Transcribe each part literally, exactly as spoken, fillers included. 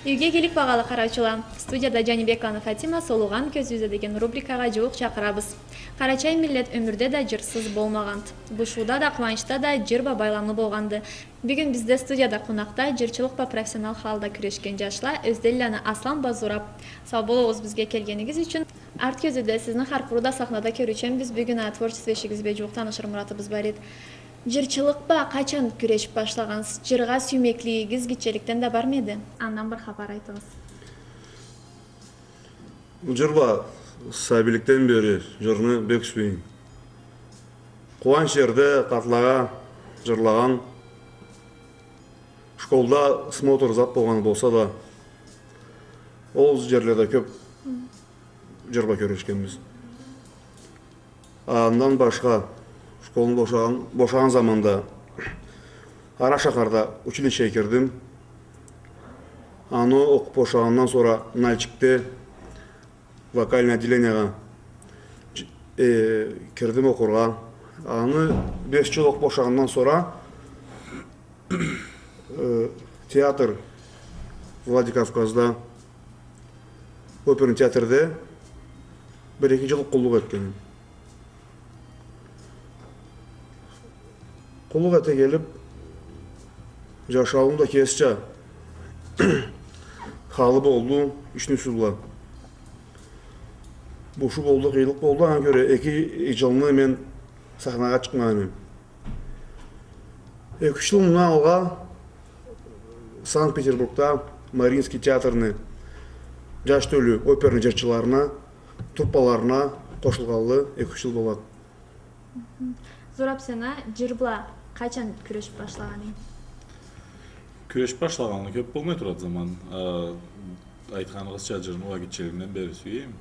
Юйге игилик, багъалы къараучула. Студияда Джанибекованы Фатима «Солугъан кёзюгюзде» деген рубрикагъа джууукъ чакъырабыз. Къарачай миллет ёмюрде да джырсыз болмагъанды. Бушууда да, къууанчда да джыр бла байламлы болгъанды. Бюгюн бизде студияда къонакъда джырчылыкъ бла профессионал халда кюрешген джашла Ёзденланы Аслан бла Зураб. Сау болугъуз бизге келгенигиз ючюн. Арт кёзюуде сизни хар къуру да сахнада кёрюученбиз, бюгюн а творчество ишигиз бла джууукъ танышыр муратыбыз бар эди. Джырчылыкъ бла къачан кюрешип башлагъансыз? Джыргъа сюймеклигигиз гитчеликден да бармы эди? Андан бир хапар айтыгъыз. Джыр бла сабийликден бери джырны бек сюеме. Къууанч джерде къартлагъа джырлагъан, школда смотр зат болгъан болса да, ол джерледе кёп джыр бла кюрешгенбиз. Андан башха, школну бошагъан, бошагъан заманда Къара шахарда училищеге кирдим. Аны окъуп бошагъандан сора Нальчикде вокальный отделениягъа, э, кирдим окъургъа. Аны беш джыл окъуп бошагъандан сора, э, театр Владикавказда, оперный театрде бир-эки джыл къуллукъ этгенме. Къуллукъ эте келип, джашауум да кесича халы болду, ишни юсю бла. Бушуу болду, къыйынлыкъ болду, анга кёре эки джылны мен сахнагъа чыкъмагъанме. Эки-юч джыл мындан алгъа Санкт-Петербургда Мариинский театрны джаш тёлю оперный джырчыларына, труппаларына къошулгъанлы эки-юч джыл болады. Зураб, сен а джыр бла къачан кюрешип башлагъан эдинг? Кюрешип башлагъанлы кёп болмай турады заман. А, айтханыгъызча, джырны уа гитчелигимден бери сюеме.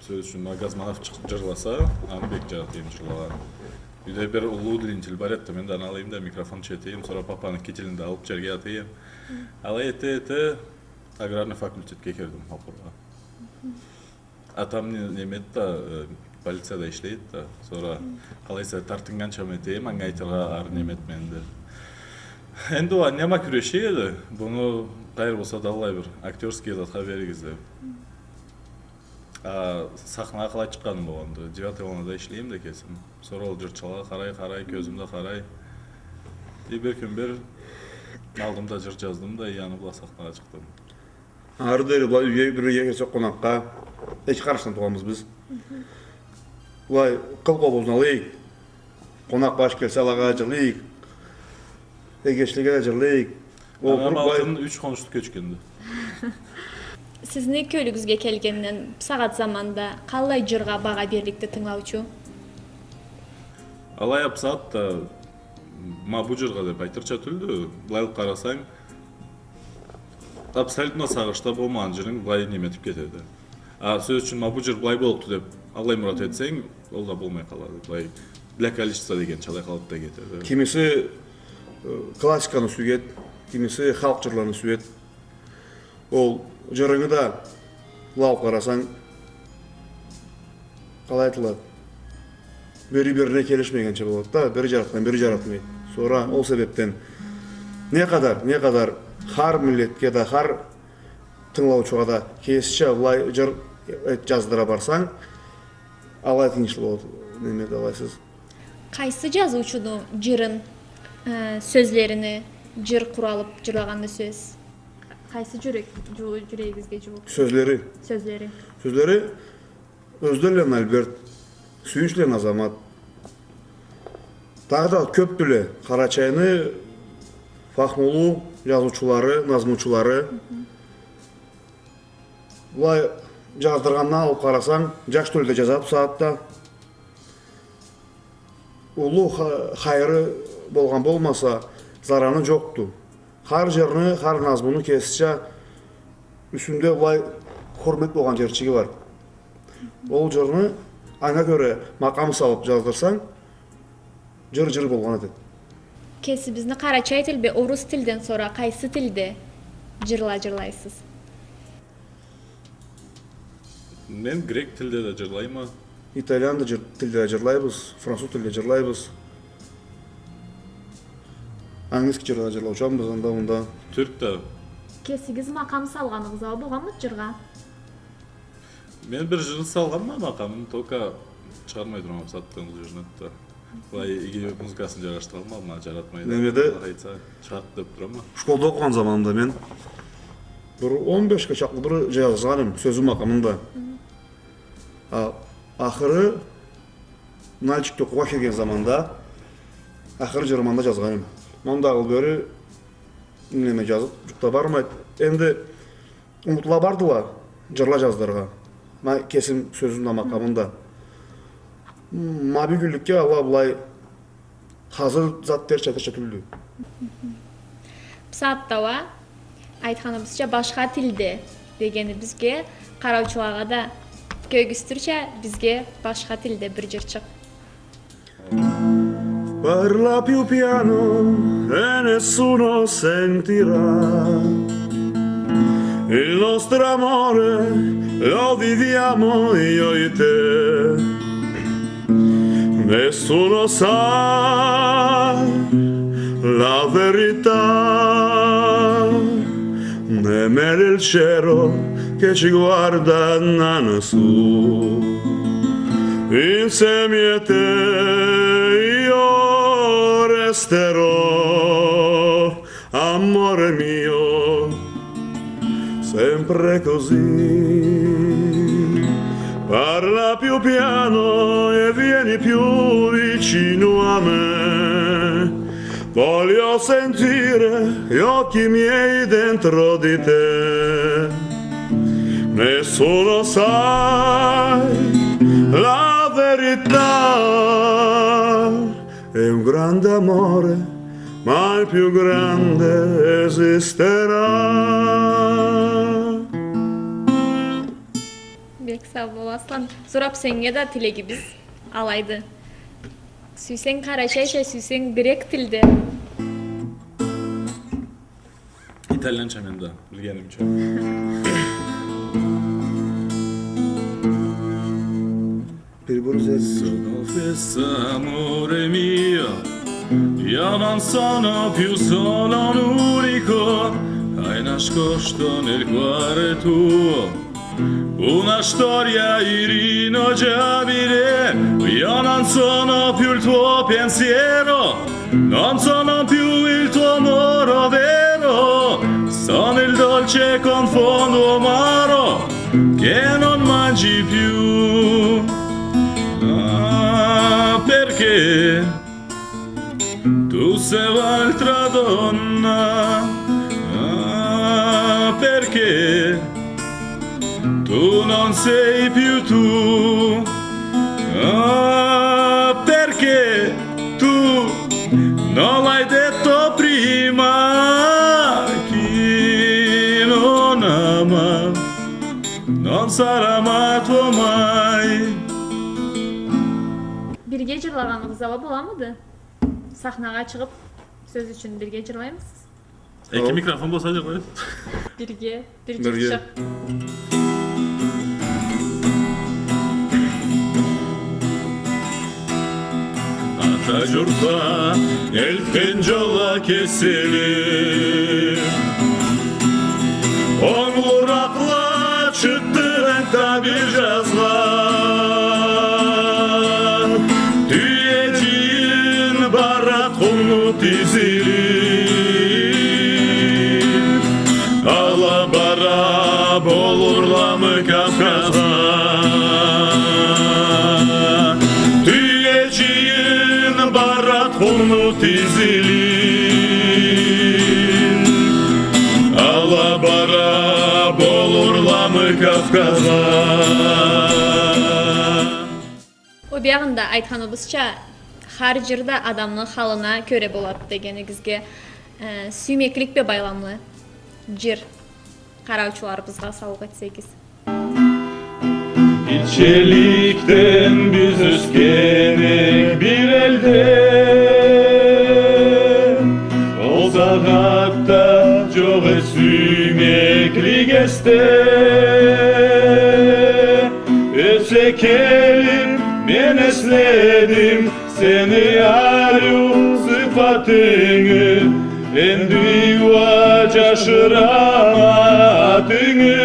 Сёз ючюн, ма Газманов чы-, джырласа, аны бек джарата эдим джырлагъа. Юйде бир уллу удлинитель бар эди да, мен да аны ала эдим да, микрофон чете эдим, сора папаны кителин да алып, джерге ата эдим. Алай эте-эте, аграрный факультетге кирдим окъургъа. Атам не-, неме эди да, э, полицияда ишлей эди да, сора къалай эсе тартыннганча эте эдим, анга айтыргъа ары неме этмегенди. Энди уа нама кюреше эди, буну къайры болса да аллай бир актёрский затха беригиз деп. А, сахнагъа къалай чыкъгъаным болгъанды. Девятый волнада ишлей эдим да кесим. Сора ол джырчылагъа къарай, къарай, кёзюм да къарай. И бир кюн бир алдым да джыр джаздым да, и аны бла сахнагъа чыкъдым. Ары дери былай юйге, бир юйге келсек къонакъгъа, эки къарнашдан тургъанбыз биз. Былай къыл къобузну алайыкъ, къонакъ баш келсе, алагъа джырлайыкъ, эгечлеге да джырлайыкъ. Ол аны туруп былай. Артындан юч къоншу кёчгенди. Сизни кёлюгюзге келгенден, бусагъат заманда къаллай джыргъа багъа берликди тынгылаучу? Алай а бусагъатда, ма бу джыргъа деп айтырча тюлдю, былай алып къарасанг, абсолютно сагъышда болмагъан джырынг былай неме этип кетеди. А, сёз ючюн, ма бу джыр былай боллукъду деп, аллай мурат этсенг, ол да болмай къалады. Былай, для количества дегенча, алай къалып да кетеди. Кимиси, э, классиканы сюеди, кимиси халкъ джырланы сюеди. Ол джырынгы да, былай алып къарасанг, къалай айтылады, бири бирине келишмегенча болады да, бири джаратхан, бири джаратмайды. Сора ол себепден не къадар, не къадар хар миллетге да, хар тынгылаучугъа да кесича былай джыр эт-, джаздыра барсанг, алай тыйыншлы болады, неме да алайсыз. Къайсы джазыучуну джырын, э, сёзлерини, джыр къуралып джырлагъанны сёз? Къайсы джюрек, джу-, джюрегигизге джууукъ? Сёзлери. Сёзлери. Сёзлери Ёзденланы Альберт, Сюйюнчланы Азамат. Дагъыда кёпдюле Къарачайны фахмулу джазыучулары, назмучулары. Былай джаздыргъандан алып къарасанг, джаш тёлю да джазады бусагъатда. Уллу ха-, хайыры болгъан болмаса, зараны джокъду. Хар джырны, хар назмуну кесича юсюнде былай хурмет болгъан джерчиги бар. Ол джырны анга кёре макъам салып джаздырсанг, джыр джыр болгъан этеди. Кесибизни къарачай тил бла орус тилден сора къайсы тилде джырла джырлайсыз? Мен грек тилде да джырлайма. Итальян да джыр-, тилде да джырлайбыз, француз тилде джырлайбыз. Английский джырла да джырлаучанбыз анда-мында. Тюрк да Кесигиз макъам салгъаныгъыз а болгъанмыды жыргъа? Мен бир жыр салгъанма макъамын, только чыгъармай турама бусагъатда ол жырны да. Былай иги музыкасын жарашдыралмадым, ма жаратмайды. Немеде? Аллах айтса, чыгъарып деп турама. Школда окъугъан заманымда мен бир он бешге чакълы бир жазгъаным, сёзю макъамын да. А, ахыры Нальчикде окъугъа келген заманда ахыры жырымы анда жазгъаным. Ма андагъы бери неме жазып жукъда бармайды. Энди умутла бардыла, жырла жаздырыргъа. Ма кесим сёзюн да, макъамын да. Ма бюгюнлюкге алай-былай хазыр зат дерча, дерча тюлдю. Бусагъатда уа, айтханыбызча, башха тилде дегенибизге, къараучулагъа да кёргюзтюрча, бизге башха тилде бир жырчыкъ. Parla più piano e nessuno sentirà il nostro amore, lo viviamo io e te. Nessuno sa la verità, nemmeno il cielo che ci guarda nanasù. Insieme a te io resterò, amore mio, sempre così. Parla più piano e vieni più vicino a me. Voglio sentire gli occhi miei dentro di te. Nessuno sa la verità. È un grande amore, ma il più grande esisterà. Бек сау бол, Аслан. Зураб, сеннге да тилегибиз алайды. Сюйсенг къарачайча, сюйсенг грек тилде. Итальянча мен да билгенимча. Biri bunu ses. Sono fesso, amore mio, io non sono più solo un unico, hai nascosto nel cuore tuo una storia irrinunciabile. Io non sono più il tuo pensiero, non sono più il tuo amore vero, sono il dolce contorno amaro che non mangi più. Ah, perché tu sei un'altra donna? Ah, perché tu non sei più tu? Ah, perché tu non l'hai detto prima? Chi non ama non sarà amato mai. Бирге жырлагъаныгъыз а боламыды? Сахнагъа чыгъып, сёз ючюн бирге жырлаймысыз? Эки микрофон болса, жырлайбыз. Бирге, бир жырчыкъ. Ата журтха элтген жолла кесилип, онглуракъла чыкъды энтта бир жазгъа. Тюе жыйын барад къумну тизилип, ала бара болурламы Кавказгъа? Тюе жыйын барад къумну тизилип, ала бара болурламы Кавказгъа? Ол биягъында айтханыбызча, хар жыр да адамны халына кёре болад дегенигизге, э, сюймеклик бла байламлы жыр къараучуларыбызгъа саугъа этсегиз. Гитчеликден биз ёсгенек бир элде, ол сагъатда жокъ эди сюймеклик эсде. Ёсе келип мен эследим сени ариу сыфатынгы. Энди уа джашырама атынгы,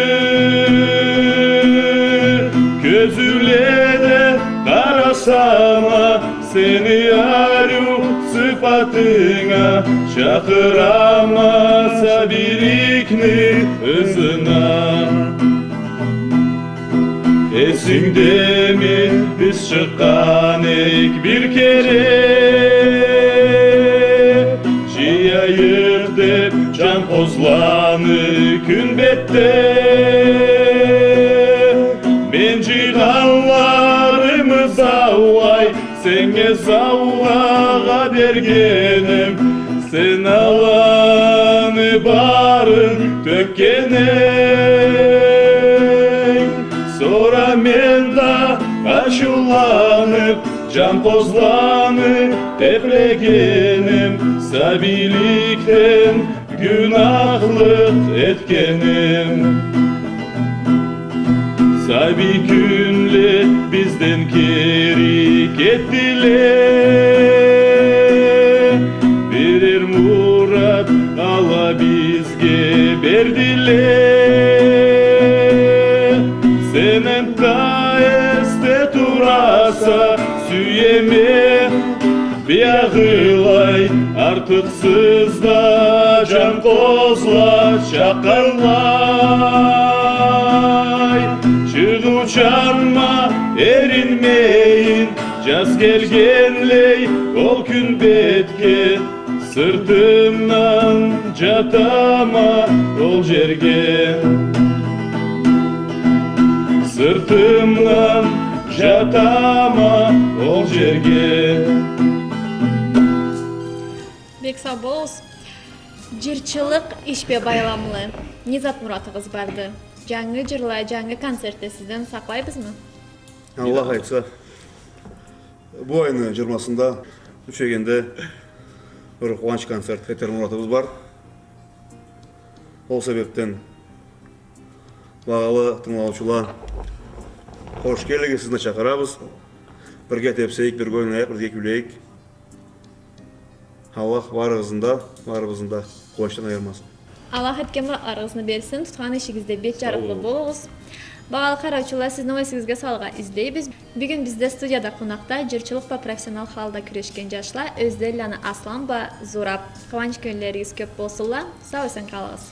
кёзюуледе къарасама сени ариу сыфатынга, чакъырама сабийликни ызына. Эсингдеми, биз чыкъгъан эдик бир кере, джыяйыкъ деп джанкъозланы кюн бетде. Мен джыйгъанларымы заулай, сеннге заулагъа бергеним, сен аланы барын тёкген эдинг. Сора мен да ачыуланып, джанкъозланы эплегеним, сабийликден гюнахлыкъ этгеним. Сабий кюнле бизден кери кетдиле, бирер мурат ала бизге бердиле. Сен энтда эсде тураса, сюеме биягъылай, артыкъсыз да джанкъозла чакъгъанлай. Чыгъыучанма эринмейин, джаз келгенлей ол кюн бетге, сыртымдан джатама ол джерге. Сыртымдан джатама ол джерге. Бек сау болугъуз. Джырчылыкъ иш бла байламлы не зат муратыгъыз барды? Джангы джырла, джангы концертде сизден сакълайбызмы? Аллах айтса, бу айны джыйырмасында Учкенде бир къууанч концерт этер муратыбыз бар. Ол себепден, багъалы тынгылаучула, хош келигиз, сизни да чакъырабыз. Бирге тепсейик, бирге ойнайыкъ, бирге кюлейик. Аллах барыгъызны да, барыбызны да къууанчдан айырмасын. Аллах этген муратларыгъызны берсин, тутхан ишигизде бек джарыкълы болугъуз. Сау болугъуз. Багъалы къараучула, сизни ол эсигизге салыргъа излейбиз. Бюгюн бизде студияда къонакъда джырчылыкъ бла профессионал халда кюрешген джашла Ёзденланы Аслан бла Зураб. Къууанч кюнлеригиз кёб болсунла. Сау-эсен къалыгъыз.